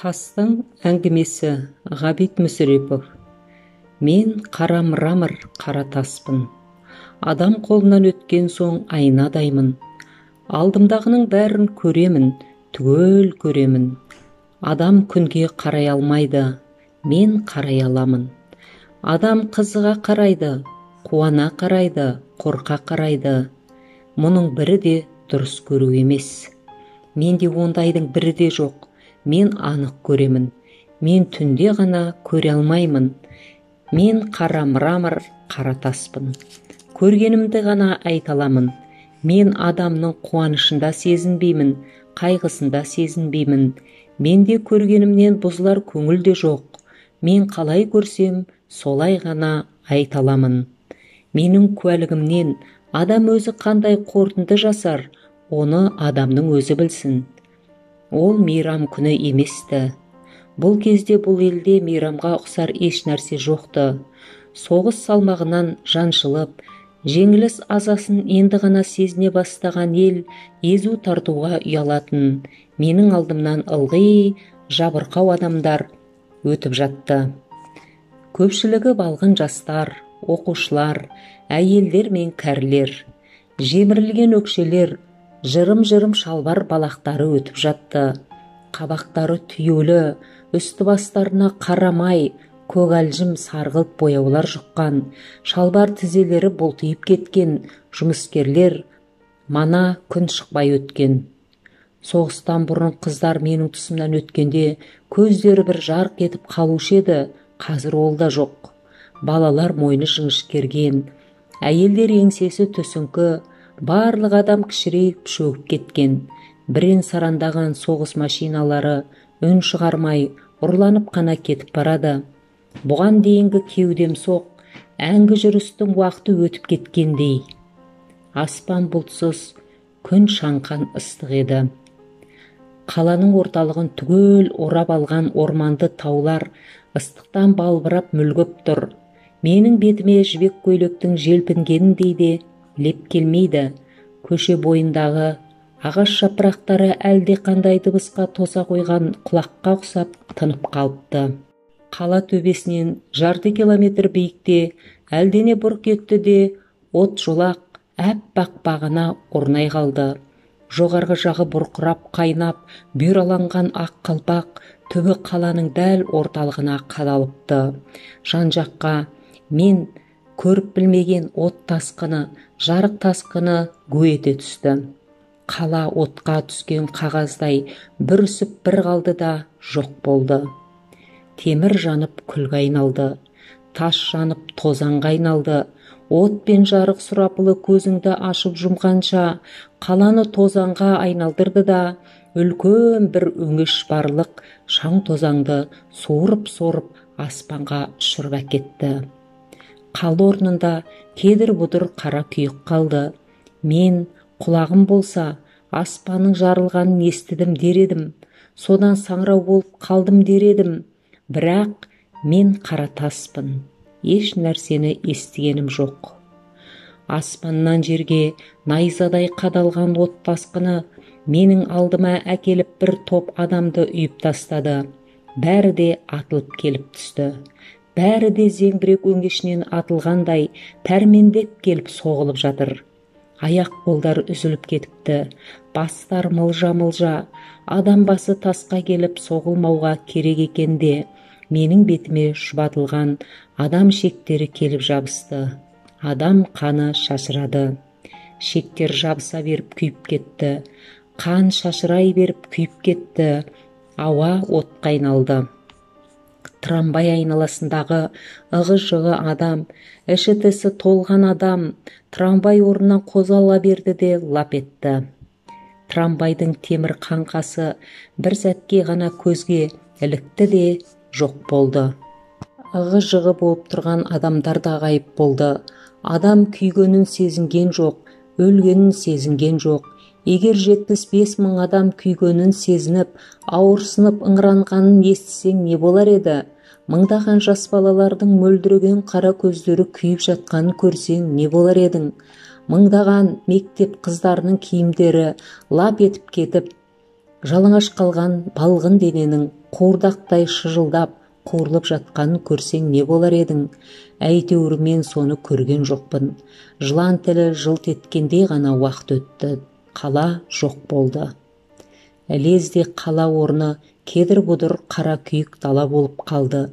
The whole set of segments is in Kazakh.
Тастың әңгімесі. Ғабит Мүсірепов. Мен қара мрамор, қара таспын. Адам қолынан өткен соң айнадаймын. Алдымдағының бәрін көремін, түгел көремін. Адам күнге қарай алмайды, мен қарай аламын. Адам қызыға қарайды, қуана қарайды, қорқа қарайды. Мұның бірі де дұрыс көру емес. Менде ондайдың бірі де жоқ. Мен анық көремін. Мен түнде ғана көре алмаймын. Мен қара мрамор, қара таспын. Көргенімді ғана айта аламын. Мен адамның қуанышында сезінбеймін, қайғысында сезінбеймін. Менде көргенімнен бұзылар көңіл де жоқ. Мен қалай көрсем, солай ғана айта аламын. Менің куәлігімнен адам өзі қандай қорытынды жасар, оны адамның өзі білсін. Ол мейрам күні еместі. Бұл кезде бұл елде мейрамға ұқсар еш нәрсе жоқты. Соғыс салмағынан жаншылып, жеңіліс азасын енді ғана сезіне бастаған ел езу тартуға ұялатын. Менің алдымнан ылғи жабырқау адамдар өтіп жатты. Көпшілігі балғын жастар, оқушылар, әйелдер мен кәрілер. Жемірілген өкшелер, жырым-жырым шалбар балақтары өтіп жатты. Қабақтары түюлі, үсті бастарына қарамай, көгалжым сарғылт бояулар жұққан, шалбар тізелері бұлтиып кеткен жұмыскерлер мана күн шықпай өткен. Соғыстан бұрын қыздар менің тұсымнан өткенде көздері бір жарқ етіп қалушы еді, қазір ол да жоқ. Балалар мойны жіңішкерген, әйелдер еңсесі түсіңкі, барлық адам кішірейіп шөгіп кеткен. Бірен сарандаған соғыс машиналары үн шығармай, ұрланып қана кетіп барады. Бұған дейінгі кеудем соқ, әңгі жүрістің уақыты өтіп кеткендей. Аспан бұлтсыз, күн шаңқан ыстық еді. Қаланың орталығын түгел орап алған орманды таулар ыстықтан балбырап мүлгіп тұр. Менің бетіме жібек көйлектің желпінгеніндей де леп келмейді. Көше бойындағы ағаш жапырақтары әлде қандай дыбысқа тоса қойған құлаққа ұқсап тынып қалыпты. Қала төбесінен жарты километр биікте әлдене бұрқ етті де, от жолақ әппақ бағана орнай қалды. Жоғарғы жағы бұрқырап қайнап, бұйраланған ақ қалпақ түбі қаланың дәл орталығына қадалыпты. Жан-жаққа мен көріп білмеген от тасқыны, жарық тасқыны гу ете түсті. Қала отқа түскен қағаздай бір үсіп бір қалды да жоқ болды. Темір жанып күлге айналды, тас жанып тозаңға айналды. От пен жарық сұрапылы көзіңді ашып жұмғанша қаланы тозаңға айналдырды да, үлкен бір өңеш барлық шаң тозаңды суырып-сорып аспанға ұшырып әкетті. Қала орнында кедір-бұдыр қара күйік қалды. Мен құлағым болса, аспанның жарылғанын естідім дер едім. Содан саңырау болып қалдым дер едім. Бірақ мен қара таспын. Еш нәрсені естігенім жоқ. Аспаннан жерге найзадай қадалған от тасқыны менің алдыма әкеліп бір топ адамды үйіп тастады. Бәрі де атылып келіп түсті. Бәрі де зеңбірек өңешінен атылғандай пәрмендеп келіп соғылып жатыр. Аяқ қолдар үзіліп кетіпті, бастар мылжа-мылжа, адам басы тасқа келіп соғылмауға керек екен де, менің бетіме жұбатылған адам шектері келіп жабысты. Адам қаны шашырады. Шектер жабыса беріп күйіп кетті. Қан шашырай беріп күйіп кетті. Ауа отқа айналды. Трамвай айналасындағы ығы-жығы адам, іші-тысы толған адам трамвай орнынан қозғала берді де лап етті. Трамвайдың темір қаңқасы бір сәтке ғана көзге ілікті де жоқ болды. Ығы-жығы болып тұрған адамдар да ғайып болды. Адам күйгенін сезінген жоқ, өлгенін сезінген жоқ. Егер 75 мың адам күйгенін сезініп, ауырсынып ыңыранғанын естісең не болар еді? Мыңдаған жас балалардың мөлдіреген қара көздері күйіп жатқанын көрсең не болар едің? Мыңдаған мектеп қыздарының киімдері лап етіп кетіп, Жалаңаш қалған балғын дененің қуырдақтай шыжылдап қуырылып жатқанын көрсең не болар едің? Әйтеуір мен соны көрген жоқпын. Жылан тілі жылт еткендей ғана уақыт өтті. Қала жоқ болды. Лезде қала орны кедір-бұдыр қара күйік дала болып қалды.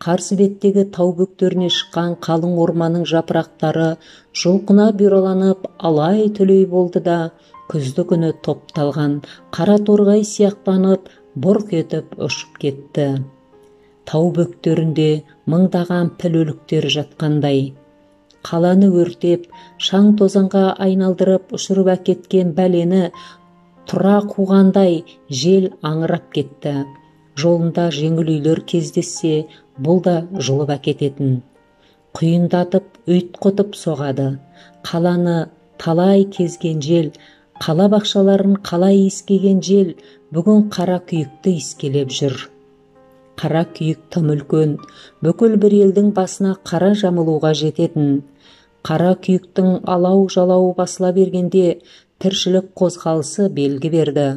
Қарсы беттегі тау бөктеріне шыққан қалың орманның жапырақтары жұлқына бұйраланып алай-түлей болды да, күзді күні топталған қара торғай сияқтанып бұрқ етіп ұшып кетті. Тау бөктерінде мыңдаған піл өліктері жатқандай. Қаланы өртеп, шаң тозаңға айналдырып ұшырып әкеткен бәлені тұра қуғандай жел аңырап кетті. Жолында жеңіл үйлер кездессе, бұл да жұлып әкететін. Құйындатып, ұйтқытып соғады. Қаланы талай кезген жел, қала бақшаларын қалай иіскеген жел, бүгін қара күйікті иіскелеп жүр. Қара күйік тым үлкен, бүкіл бір елдің басына қара жамылуға жететін. Қара күйіктің алау-жалауы басыла бергенде тіршілік қозғалысы белгі берді.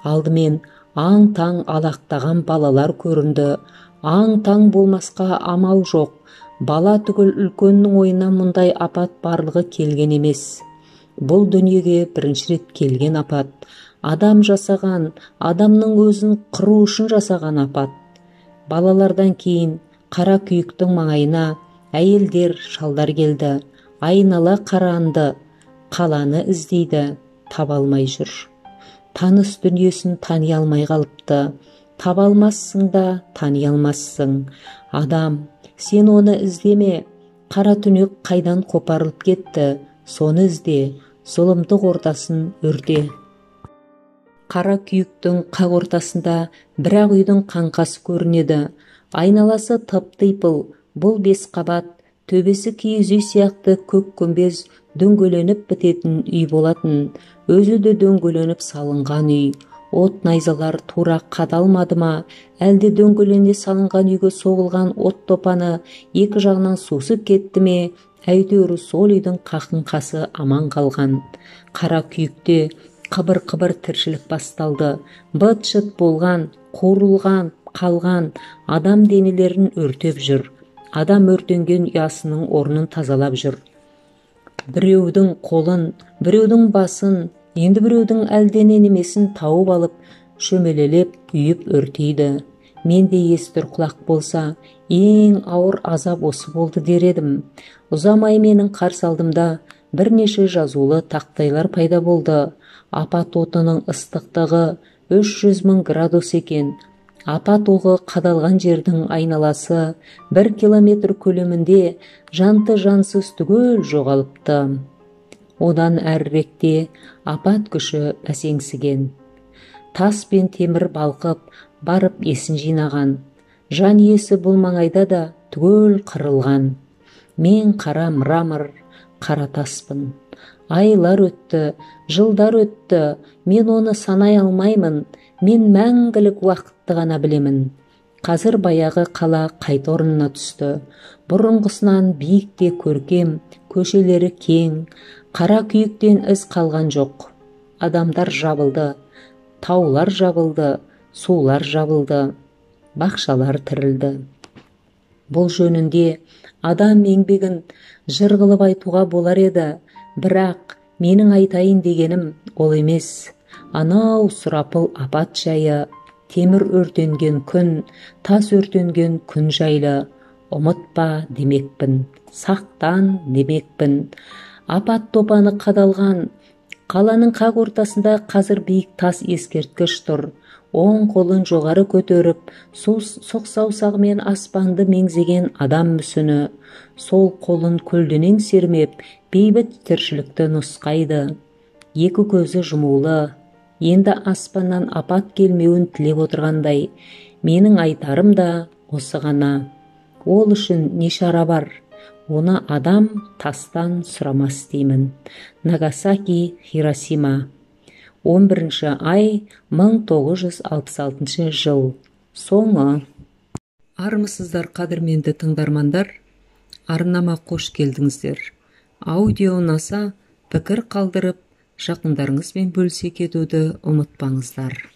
Алдымен аң-таң алақтаған балалар көрінді. Аң-таң болмасқа амал жоқ. Бала түгіл үлкеннің ойына мұндай апат барлығы келген емес. Бұл дүниеге бірінші рет келген апат. Адам жасаған, адамның өзін қыру үшін жасаған апат. Балалардан кейін қара күйіктің маңайына әйелдер, шалдар келді. Айнала қаранды, қаланы іздейді, таба алмай жүр. Таныс дүниесін тани алмай қалыпты. Таба алмассың да, тани алмассың. Адам, сен оны іздеме. Қара түнек қайдан қопарылып кетті, соны ізде, зұлымдық ортасын өрте. Қара күйіктің қақ ортасында бір-ақ үйдің қаңқасы көрінеді. Айналасы тып-типыл, бұл 5 қабат, төбесі киіз үй сияқты көк күмбез дөңгеленіп бітетін үй болатын. Өзі де дөңгеленіп салынған үй. От найзалар тура қадалмады ма, әлде дөңгелене салынған үйге соғылған от топаны екі жағынан сусып кетті ме, әйтеуір сол үйдің қақын қасы аман қалған. Қара күйікте қыбыр-қыбыр тіршілік басталды. Быт-шыт болған, қуырылған, қалған адам денелерін өртеп жүр. Адам өртенген ұясының орнын тазалап жүр. Біреудің қолын, біреудің басын, енді біреудің әлдене немесін тауып алып, шөмелелеп, үйіп өртейді. Менде естір құлақ болса, ең ауыр азап осы болды дер едім. Ұзамай менің қарсы алдымда бірнеше жазулы тақтайлар пайда болды. Апат отының ыстықтығы 300 мың градус екен. Апат оғы қадалған жердің айналасы 1 километр көлемінде жанты жансыз түгел жоғалыпты. Одан әріректе апат күші бәсеңсіген. Тас пен темір балқып, барып есін жинаған. Жан иесі бұл маңайда да түгел қырылған. Мен қара мрамор, қара таспын. Айлар өтті, жылдар өтті, мен оны санай алмаймын. Мен мәңгілік уақытты ғана білемін. Қазір баяғы қала қайта орнына түсті. Бұрынғысынан биік те көркем, көшелері кең, қара күйіктен із қалған жоқ. Адамдар жабылды, таулар жабылды, сулар жабылды, бақшалар тірілді. Бұл жөнінде адам еңбегін жыр қылып айтуға болар еді, бірақ менің айтайын дегенім ол емес. Анау сұрапыл апат жайы, темір өртенген күн, тас өртенген күн жайлы ұмытпа демекпін, сақтан демекпін. Апат топаны қадалған қаланың қақ ортасында қазір биік тас ескерткіш тұр. Оң қолын жоғары көтеріп, сұқ саусағымен аспанды меңзеген адам мүсіні. Сол қолын көлденең сермеп, бейбіт тіршілікті нұсқайды. Екі көзі жұмулы, енді аспаннан апат келмеуін тілеп отырғандай. Менің айтарым да осы ғана. Ол үшін не шара бар? Оны адам тастан сұрамас деймін. Нагасаки, Хиросима. 11 ай 1966 жыл. Соңы. Армысыздар, қадірменді тыңдармандар, арнама қош келдіңіздер. Аудио ұнаса, пікір қалдырып, жақындарыңызбен бөлісе кетуді ұмытпаңыздар.